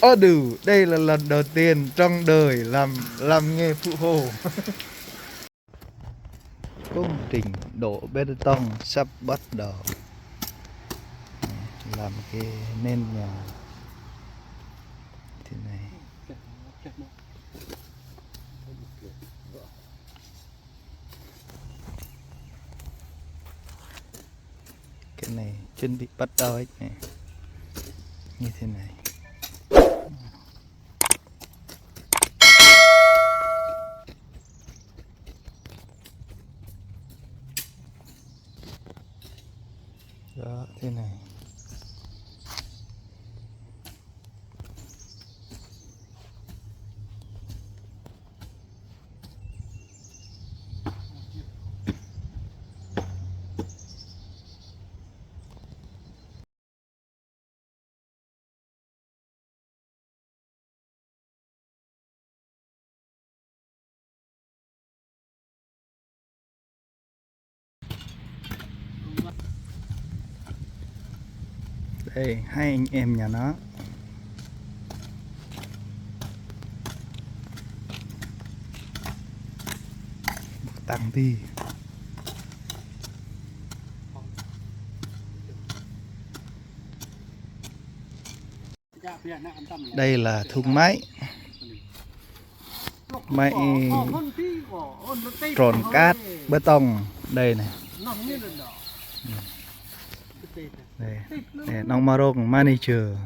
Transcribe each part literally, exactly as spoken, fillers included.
Ơ đu, đây là lần đầu tiên trong đời làm, làm nghề phụ hồ. Công trình đổ bê tông sắp bắt đầu. Làm cái nền nhà thế này. Cái này chuẩn bị bắt đầu hết này. Như thế này. Đó, thế này. Đây, hai anh em nhà nó. Tăng đi. Đây là thùng máy. Máy trộn cát bê tông đây này. Đây. Đây, nong marong manager.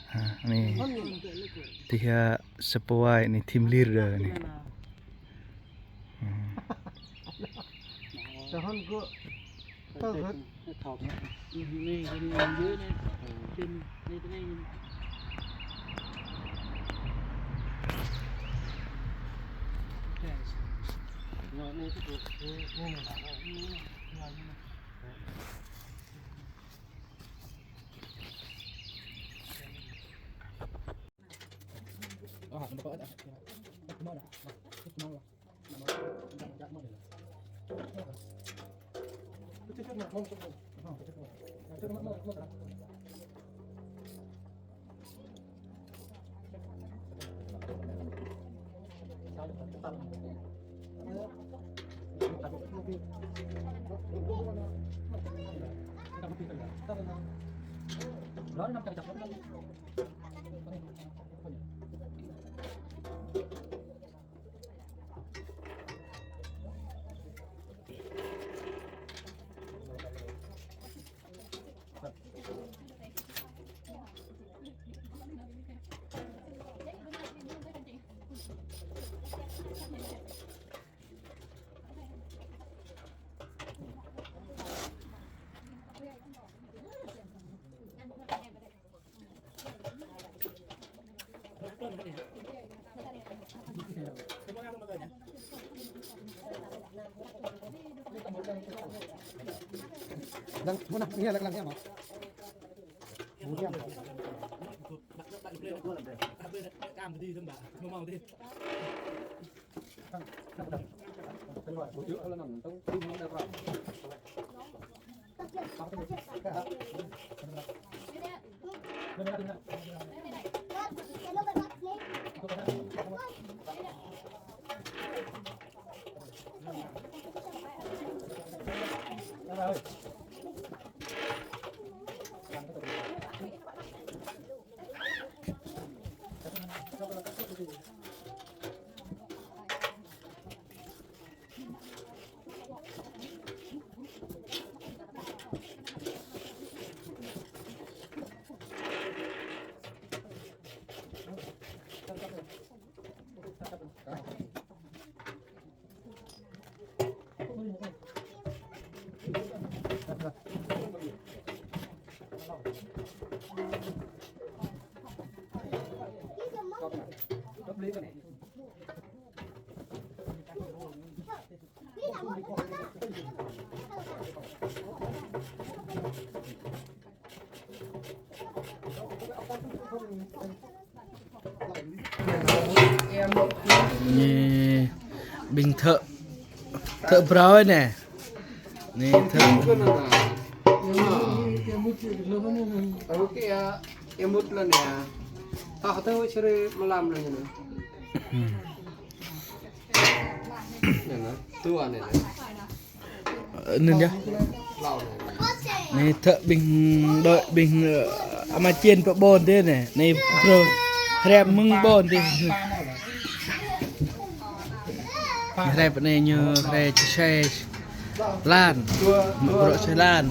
Ha, ni. Tih ya sepuai ni team leader ni. Hmm. Tahun gua. Tahun. Ini, ini, ini, ini. Ini, ini, ini. Lăng, mơ̆n ah, nghe lăng, lăng, nghe mơ̆n. Mơ̆n ah. Nê, ƀing thợ, thợ phrâo anai. Nê, thợ. Ih mŭt lŏn anai. Tŏh tơ čơrơi mlam lŏn anai. Anai anai. Tui anai anai. Ơ, anŭn yơh. Anai thơ ƀing đôč ƀing, ơ, ama čen pơ ƀôn tih anai. Anai phrâo hrăm mơ̆ng ƀôn tih. Hrăm anai ñu hrăm čơsai lan. Mă bruă čơsai lan.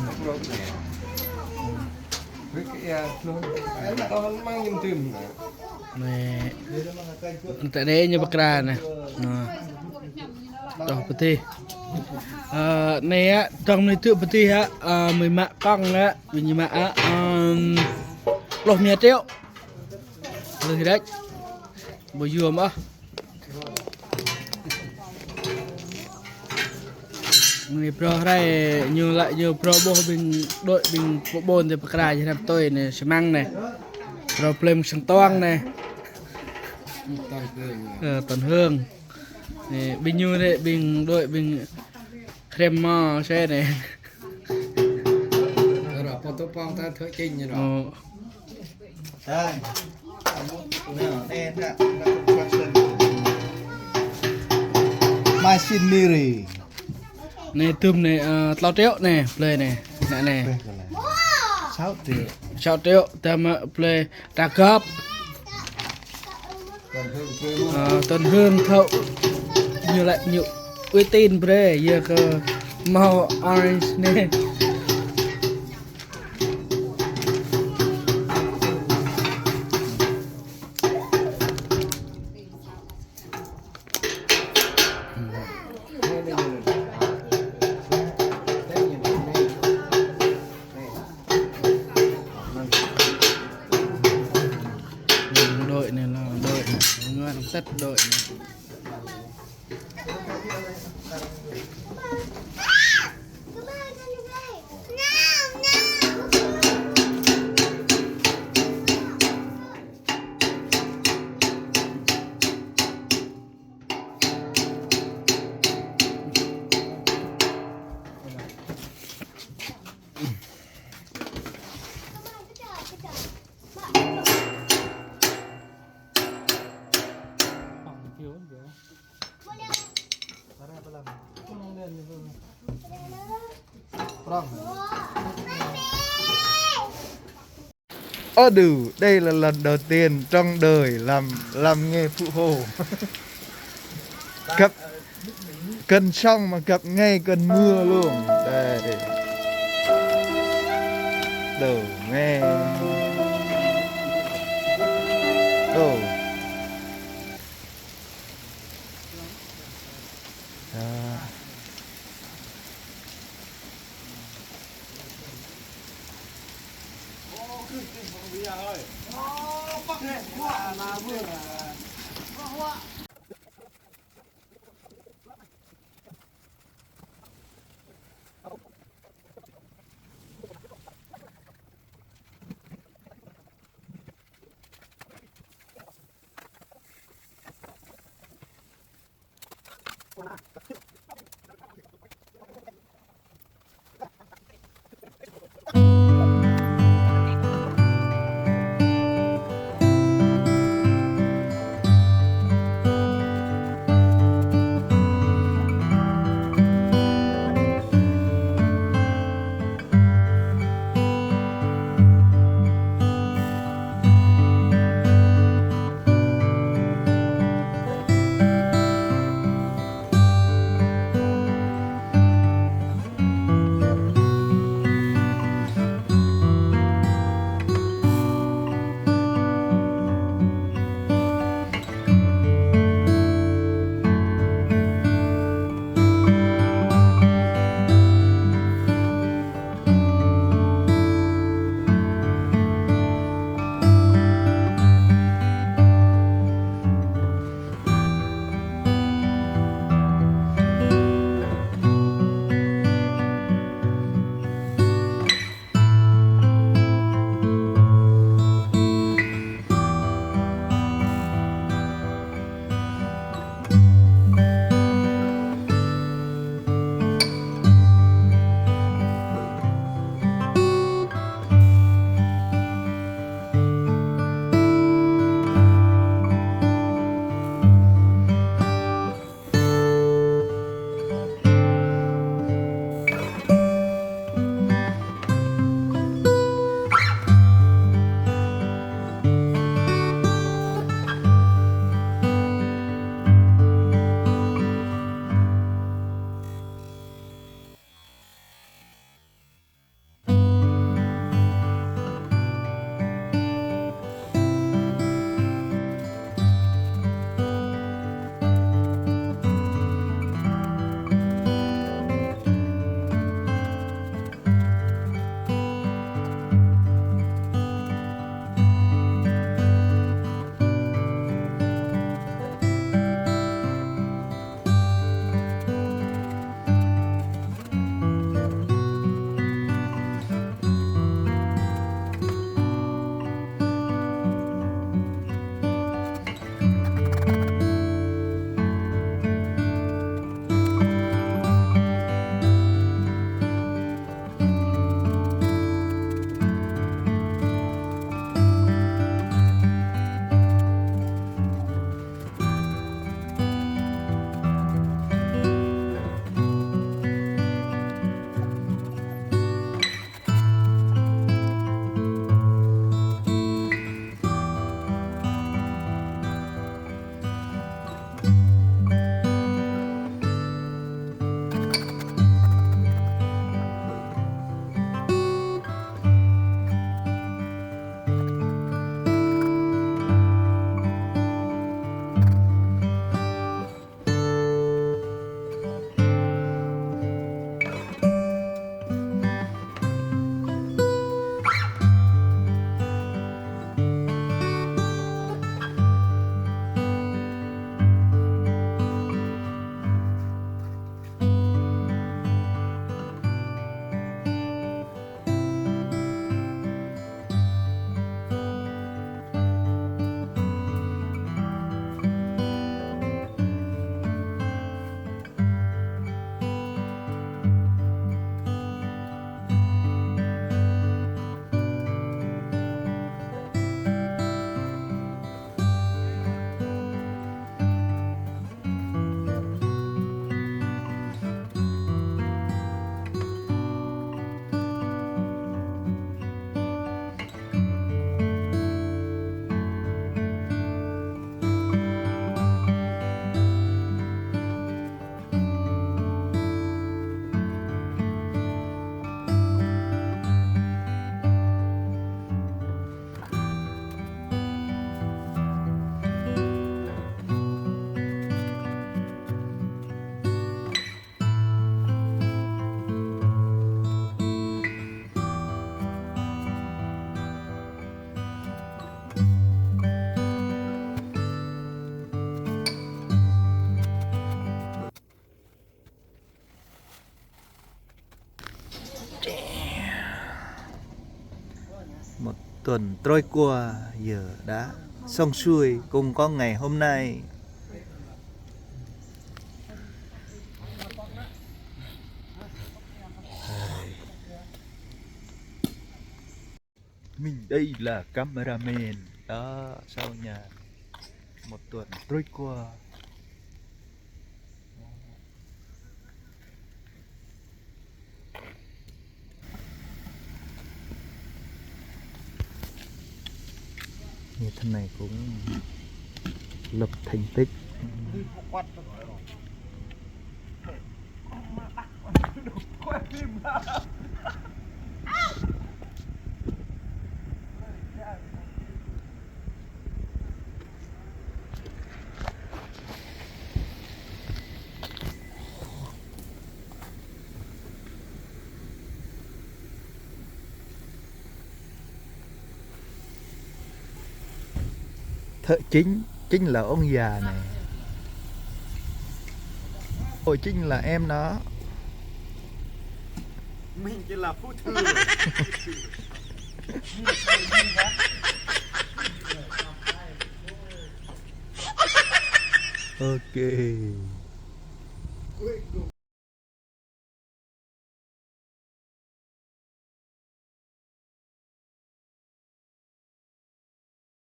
Anai, tơ anai ñu pơkra anai. Anai. Tŏh pơtih. Ơ, anai yơh, tŏng anai tŭ pơtih yơh, ơ, mơi mă kŏng yơh, ƀing ñu mă yơh, ơ, pluh rơma triệu. Lơ̆m hơdră. Ƀu yua mơ̆. Anai phrâo hrăm ñu laĭ ñu phrâo ƀuh ƀing đôč ƀing pơ ƀôn tih pơkra či hrăm tui anai, xi măng anai. Phrâo plĕm sang tuang anai. Ơ, tŏn hương. Anai, ƀing ñu anai, ƀing đôč ƀing hrăm mơ̆ sĕ anai. Ră pơtŭ pơ̆ng ta thơ čing ñu ră. Ơ. Đây. Now, đây, that, that construction. Machinery. Anai tŭm anai, ơ, klâo triệu anai, plơi anai. Anai anai. Sáu triệu. Sáu triệu, tơma plơi ta găp. Ơ, tŏn hương thâo. Ñu laĭ ñu uy tín brơi, yua kơ mâo orange anai. Đôč anai lŏ, đôč anai. Ngă tĕt đôč anai. Ơ đu, đây là lần đầu tiên trong đời làm, làm nghề phụ hồ. Gặp cơn sóng mà gặp ngay cơn mưa luôn. Đây. Đu, nghe. Đu. Đó. tuần trôi qua giờ đã xong xuôi, cũng có ngày hôm nay. Mình đây là cameraman đó, sau nhà một tuần trôi qua. Như thế này cũng lập thành tích. Thợ chính chính là ông già này. Ôi, chính là em đó. Mình chỉ là phú thương. Ok.